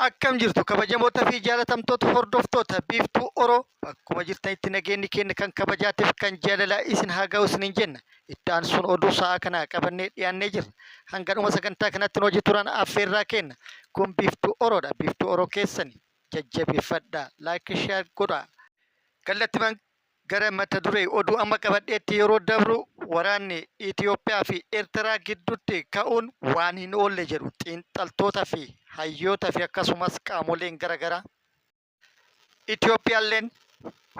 Akkam jirtu kabajamoota fi jaalatamtoota hordoftoota Biiftuu Oro, bakkuma jirtanitti nageenyi keenya kan kabajaatiif kan jaalalaa isin haa ga'u isiniin jenna. Itti aansuun oduu sa'aa kanaa qabannee dhiyaannee jirra. Hanga dhuma sagantaa kanatti nu hojii turan affeerraa kenna. Kun Biiftuu Oroodha. Biiftuu Oro keessani jajjabeeffadhaa. Like, share godhaa. Kallattimaan gara mata duree oduu amma qabadheetti yeroo dabru, waraanni Itoophiyaa fi Eertiraa gidduutti ka'uun waan hin oolle jedhu xiinxaltoota fi hayyoota fi akkasumas qaamoleen garaagaraa. Itoophiyaalleen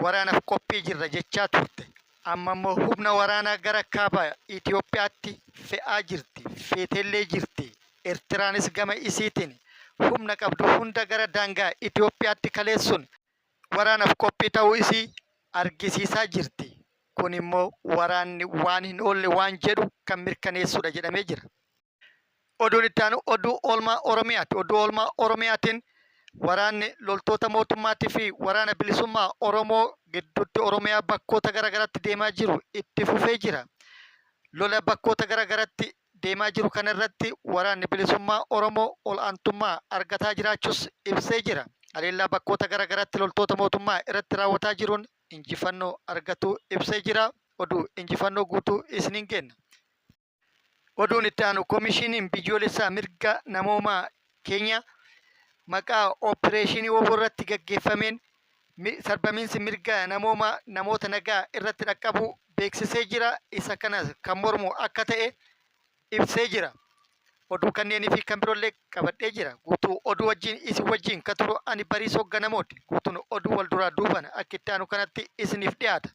waraanaaf qophii jirra jechaa turte. Amma immoo humna waraanaa gara kaaba Itoophiyaatti fe'aa jirti. Feeteellee jirti. Eertiraanis gama isiitiin humna qabdu hunda gara daangaa Itoophiyaatti kaleessuun waraanaaf qophii ta'uu isii argisiisaa jirti. Kun immoo waraanni waan hin oolle waan jedhu kan mirkaneessudha jedhamee jira. Oduun itti aanu oduu oolmaa Oromiyaati. Oduu oolmaa Oromiyaatiin waraanni loltoota mootummaatii fi waraana bilisummaa Oromoo gidduutti Oromiyaa bakkoota garaagaraatti deemaa jiru itti fufee jira. Lola bakkoota garaagaraatti deemaa jiru kana irratti waraanni bilisummaa Oromoo ol'aantummaa argataa jiraachuus ibsee jira. Haleellaa bakkoota garaagaraatti loltoota mootummaa irratti raawwataa jiruun injifannoo argatuu ibsee jira. Oduu injifannoo guutuu isiniin kenna. Oduun itti aanu, Koomishiniin Biyyoolessaa Mirga Namoomaa Keenyaa maqaa opereeshinii WBO irratti gaggeeffameen sarbamiinsi mirga namoomaa namoota nagaa irratti dhaqqabuu beeksisee jira. Isa kana kan mormu akka ta'e ibsee jira. Oduu kanneenii fi kan biroollee qabadhee jira. Guutuu oduu wajjin isin wajjin ka turu ani Bariisoo Ganamooti. Guutuun oduu wal duraa duubaan akka itti aanu kanatti isiniif dhiyaata.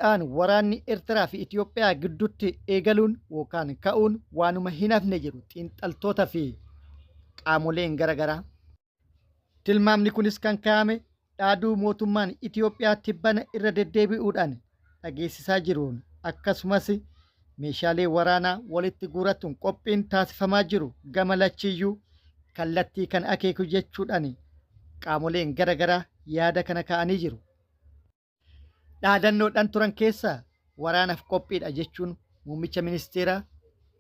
Aanu waraanni Eertiraa fi Itoophiyaa gidduutti eegaluun yookaan ka'uun waanuma hin hafne jedhu xiinxaltoota fi qaamoleen garaagaraa. Tilmaamni kunis kan kaa'ame dhaaduu mootummaan Itoophiyaa tibbana irra deddeebi'uudhaan dhageessisaa jiruun, akkasumas meeshaalee waraanaa walitti guuratuun qophiin taasifamaa jiru gama lachiiyyuu kallattii kan akeeku jechuudhaan qaamoleen garaagaraa yaada kana kaa'anii jiru. Dhaadannoodhaan turan keessaa waraanaaf qophiidha jechuun muummicha ministeeraa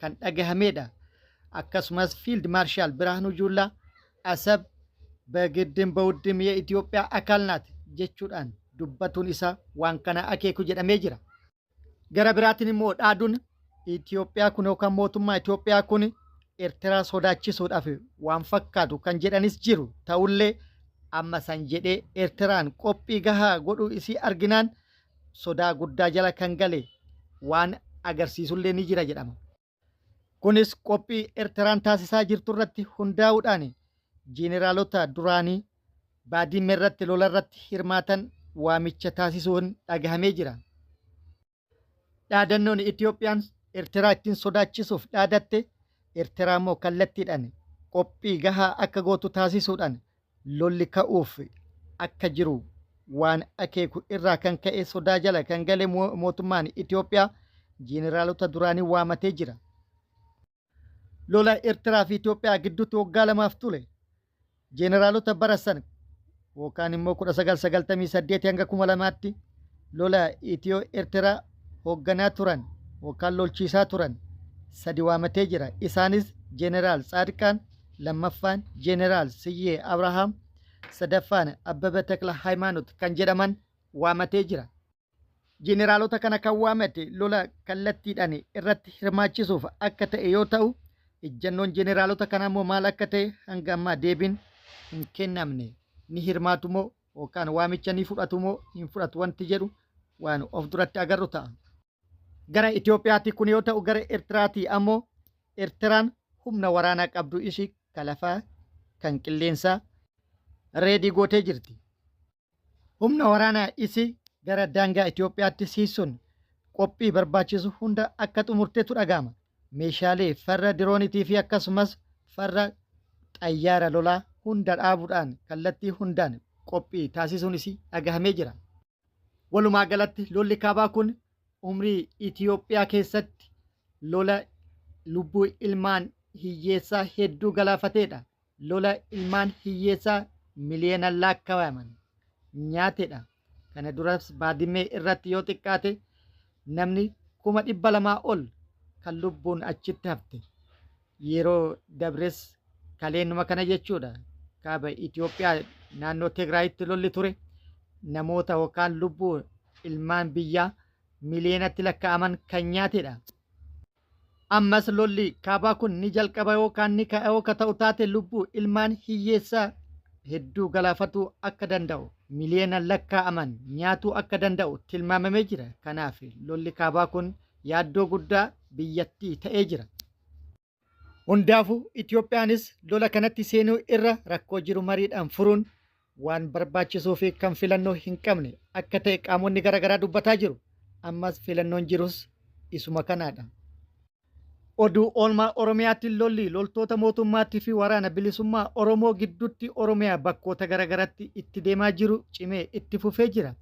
kan dhagahamedha. Akkasumas Fiild Maarshaal Birhaanuu Juullaa Asab በግድም በውድም የኢትዮጵያ አካል ናት jechuudhaan dubbatuun isaa waan kana akeeku jedhamee jira. Gara biraatiin immoo dhaaduun Itoophiyaa kun yookaan mootummaa Itoophiyaa kun Eertiraa sodaachisuudhaaf waan fakkaatu kan jedhanis jiru. Ta'ullee amma san jedhee Eertiraan qophii gahaa godhuu isii arginaan sodaa guddaa jala kan gale waan agarsiisullee ni jira jedhama. Kunis qophii Eertiraan taasisaa jirtu irratti hundaa'uudhaan jeneraalota duraanii Baadimmee irratti lola irratti hirmaatan waamicha taasisuun dhagahamee jira. Dhaadannoon Itoophiyaan Eertiraa ittiin sodaachisuuf dhaadatte Eertiraa immoo kallattiidhaan qophii gahaa akka gootu taasisuudhaan lolli ka'uuf akka jiru waan akeeku irraa kan ka'e sodaa jala kan gale mootummaan Itoophiyaa jeneraalota duraanii waamatee jira. Lola Eertiraa fi Itoophiyaa gidduutti waggaa 2f ture jeneraalota bara san yookaan immoo 1998 hanga 2000tti lola Itiyoo Eertiraa hoogganaa turan yookaan lolchiisaa turan sadi waamatee jira. Isaanis Jeneraal Tsaadqaan, lammaffaan Jeneraal Siyyee Abrahaam, sadaffaan Abbaba Takla Hayimaanot kan jedhaman waamatee jira. Jeneraalota kana kan waamate lola kallattiidhaan irratti hirmaachisuuf akka ta'e yoo ta'u, ejjannoon jeneraalota kanaa immoo maal akka ta'e hanga ammaa deebiin hin kennamne. Ni hirmaatu moo yookaan waamicha ni fudhatu moo hin fudhatu wanti jedhu waan of duratti agarru ta'a. Gara Itoophiyaatti kun yoo ta'u, gara Eertiraatii ammoo Eertiraan humna waraanaa qabdu ishii kan lafaa kan qilleensaa ready gootee jirti. Humna waraanaa isii gara daangaa Itoophiyaatti siisuun qophii barbaachisu hunda akka xumurtetu dhaga'ama. Meeshaalee farra diroonitii fi akkasumas farra xayyaara lolaa hunda dhaabuudhaan kallattii hundaan qophii taasisuun isii dhagahamee jira. Walumaa galatti lolli kaabaa kun umrii Itoophiyaa keessatti lola lubbuu ilmaan hiyyeessaa hedduu galaafateedha. Lola ilmaan hiyyeessaa miliyoonaan laakkawaman nyaatedha. Kana duras Baadimmee irratti yoo xiqqaate namni 200,000 ol kan lubbuun achitti hafte. Yeroo dabres kaleenuma kana jechuudha. Kaaba Itoophiyaa naannoo Tigraayitti lolli ture namoota yookaan lubbuu ilmaan biyyaa miliyoonatti lakkaa'aman kan nyaatedha. Ammas lolli kaabaa kun ni jalqaba yookaan ni ka'a yoo ka ta'u taate lubbuu ilmaan hiyyeessaa hedduu galaafatuu akka danda'u, miliyoonaan lakkaa'aman nyaatuu akka danda'u tilmaamamee jira. Kanaaf lolli kaabaa kun yaaddoo guddaa biyyattii ta'ee jira. Hundaafuu Itoophiyaanis lola kanatti seenuu irra rakkoo jiru mariidhaan furuun waan barbaachisuu fi kan filannoo hin qabne akka ta'e qaamonni garaagaraa dubbataa jiru. Ammas filannoon jirus isuma kanaadha. Oduu oolmaa Oromiyaatti lolli loltoota mootummaatti fi waraana bilisummaa Oromoo gidduutti Oromiyaa bakkoota garaagaraatti itti deemaa jiru cimee itti fufee jira.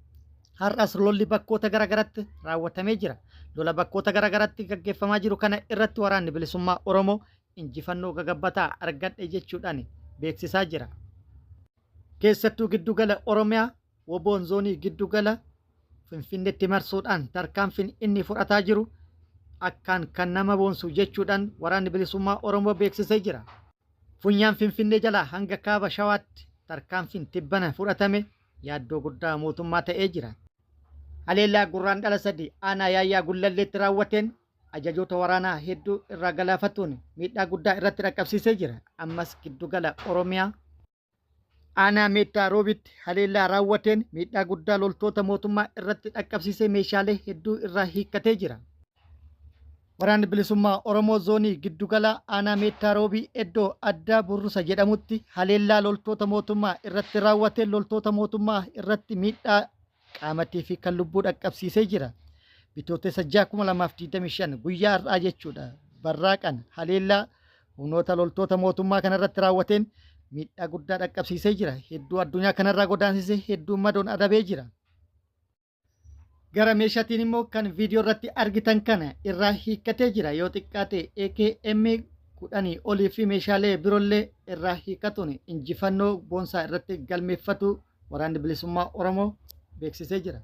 Har'as lolli bakkoota garaagaraatti raawwatamee jira. Lola bakkoota garaagaraatti gaggeeffamaa jiru kana irratti waraanni bilisummaa Oromoo injifannoo gagabbataa argadhe jechuudhaan beeksisaa jira. Keessattuu giddugala Oromiyaa WBOn zoonii giddugala Finfinneetti marsuudhaan tarkaanfiin inni fudhataa jiru akkaan kan nama boonsu jechuudhaan waraanni bilisummaa Oromoo beeksisee jira. Funyaan Finfinnee jalaa hanga kaaba Shawaatti tarkaanfiin tibbana fudhatame yaaddoo guddaa mootummaa ta'ee jira. Haleellaa Gurraandhala 3 aanaa Yaayyaa Gullalleetti raawwateen ajajoota waraanaa hedduu irraa galaafatuun miidhaa guddaa irratti dhaqqabsiisee jira. Ammas giddugala Oromiyaa aanaa Meettaa Roobitti haleellaa raawwateen miidhaa guddaa loltoota mootummaa irratti dhaqqabsiisee meeshaalee hedduu irraa hiikkatee jira. Waraanni Bilisummaa Oromoo Zoonii Giddugalaa Aanaa Meettaa Roobii eddoo addaa Burrusa jedhamutti haleellaa loltoota mootummaa irratti raawwateen loltoota mootummaa irratti miidhaa qaamatii fi kan lubbuu dhaqqabsiisee jira. Bitootessa 6,2025 guyyaa har'aa jechuudha. Barraaqan haleellaa humnoota loltoota mootummaa kanarratti raawwateen miidhaa guddaa dhaqqabsiisee jira. Hedduu addunyaa kanarraa godaansisee hedduu madoon adabee jira. Gara meeshaatiin immoo kan viidiyoo irratti argitan kana irraa hiikkatee jira. Yoo xiqqaate AKM 10 olii fi meeshaalee biroollee irraa hiikkatuun injifannoo boonsaa irratti galmeeffatu waraanni bilisummaa Oromoo beeksisee jira.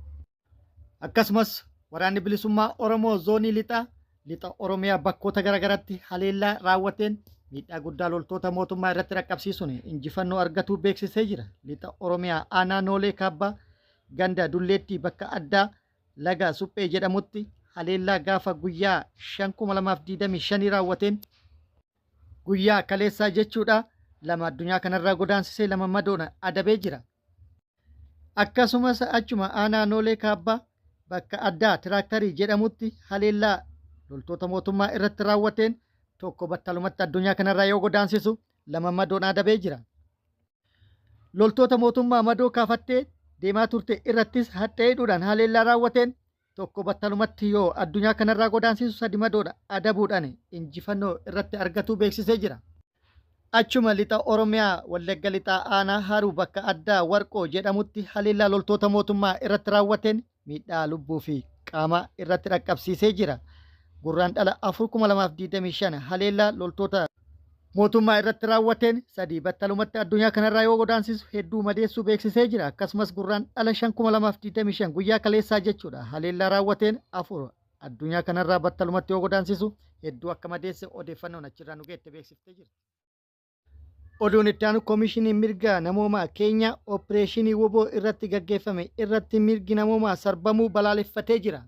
Akkasumas waraanni bilisummaa Oromoo zoonii lixaa lixa Oromiyaa bakkoota garaagaraatti haleellaa raawwateen miidhaa guddaa loltoota mootummaa irratti dhaqqabsiisuun injifannoo argatuu beeksisee jira. Lixa Oromiyaa aanaa Noolee Kaabbaa ganda Dulleettii bakka addaa Laga Suphee jedhamutti haleellaa gaafa guyyaa 5,2025 raawwateen guyyaa kaleessaa jechuudha lama addunyaa kanarraa godaansisee lama madoon adabee jira. Akkasumas achuma aanaa Noolee Kaabbaa bakka addaa Tiraaktarii jedhamutti haleellaa loltoota mootummaa irratti raawwateen tokko battalumatti addunyaa kanarraa yoo godaansisu lama madoon adabee jira. Loltoota mootummaa madoo kaafattee deemaa turte irrattis haxxee hidhuudhaan haleellaa raawwateen tokko battalumatti yoo addunyaa kanarraa godaansisu sadi madoodha adabuudhaan injifannoo irratti argatuu beeksisee jira. Achuma lixa Oromiyaa Wallagga Lixaa Aanaa Haruu bakka addaa Warqoo jedhamutti haleellaa loltoota mootummaa irratti raawwateen miidhaa lubbuu fi qaamaa irratti dhaqqabsiisee jira. Gurraandhala 4,2025 haleellaa loltoota mootummaa irratti raawwateen sadii battalumatti addunyaa kanarraa yoo godaansisu hedduu madeessuu beeksisee jira. Akkasumas Gurraandhala 5,2025 guyyaa kaleessaa jechuudha. Haleellaa raawwateen afur addunyaa kanarraa battalumatti yoo godaansisu hedduu akka madeesse odeeffannoon achirraa nu geette beeksiftee jirti. Oduun itti aanu Koomishiniin Mirga Namoomaa Keenyaa Ooppireeshinii wbo irratti gaggeeffame irratti mirgi namoomaa sarbamuu balaaleffatee jira.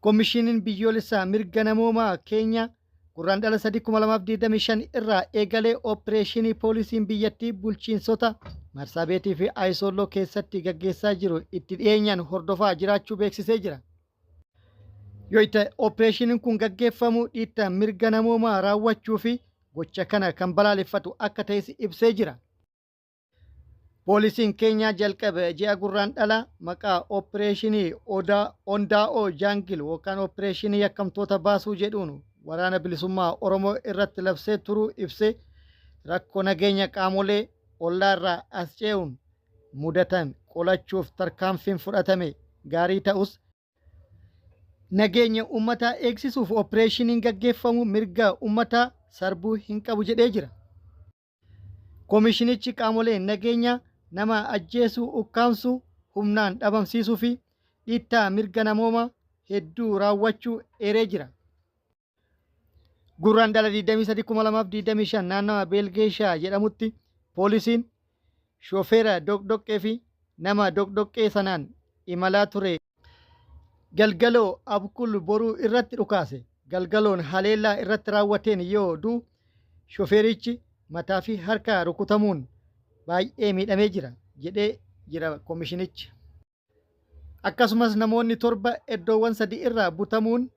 Koomishiniin Biyyoolessaa Mirga Namoomaa Keenyaa Gurraandhala 3, 2025 irraa eegalee ooppireeshinii poolisiin biyyattii bulchiinsota Marsaabeetii fi Ayisolloo keessatti gaggeessaa jiru itti dhiyeenyaan hordofaa jiraachuu beeksisee jira. Yoyta ooppireeshiniin kun gaggeeffamu dhiittaa mirga namoomaa raawwachuu fi gocha kana kan balaaleffatu akka ta'es ibsee jira. Poolisiin Keenyaa jalqaba ji'a Gurraandhalaa maqaa ooppireeshinii Ondaa'oo Jaangil yookaan ooppireeshinii yakkamtoota baasuu jedhuun Waraana Bilisummaa Oromoo irratti labsee turuu ibsee rakkoo nageenya qaamolee ollaa irraa as ce'uun mudatan qolachuuf tarkaanfiin fudhatame gaarii ta'us, nageenya ummataa eegsisuuf oppireeshiniin gaggeeffamu mirga ummataa sarbuu hin qabu jedhee jira. Komishinichi qaamoleen nageenyaa nama ajjeesuu, ukkaamsuu, humnaan dhabamsiisuu fi dhiittaa mirga namoomaa hedduu raawwachuu eeree jira. Gurraandhala 23,2025 naannawa Beelgeeshaa jedhamutti Poolisiin shoofeera doqdoqqee fi nama doqdoqqee sanaan imalaa ture Galgaloo Abkul Boruu irratti dhukaase. Galgaloon haleellaa irratti raawwateen yoo du'u, shofeerichi mataa fi harka rukutamuun baay'ee miidhamee jira jedhee jira komishinichi. Akkasumas namoonni 7 eddoowwan 3 irraa butamuun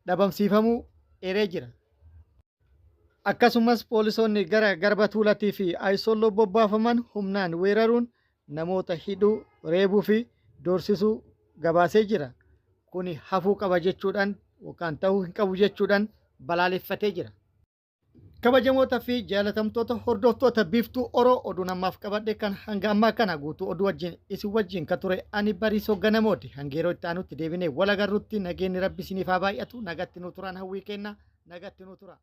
dhabamsiifamuu eeree jira. Akkasumas poolisoonni gara Garba Tuulatii fi Ayisolloo bobbaafaman humnaan weeraruun namoota hidhuu, reebuu fi doorsisuu gabaasee jira. Kuni hafuu qaba jechuudhaan yookaan ta'uu hin qabu jechuudhaan balaaleffatee jira. Kabajamoota fi jaalatamtoota hordoftoota Biiftuu Oro oduun ammaaf qabadhe kan hanga ammaa kana guutuu oduu wajjin isin wajjin ka ture ani Bariisoo Ganamooti. Hanga yeroo itti aanutti deebinee wal agarrutti nageenyi Rabbi isiniif haa baay'atu. Nagatti nuu turaan hawwii keenna. Nagatti nuu tura.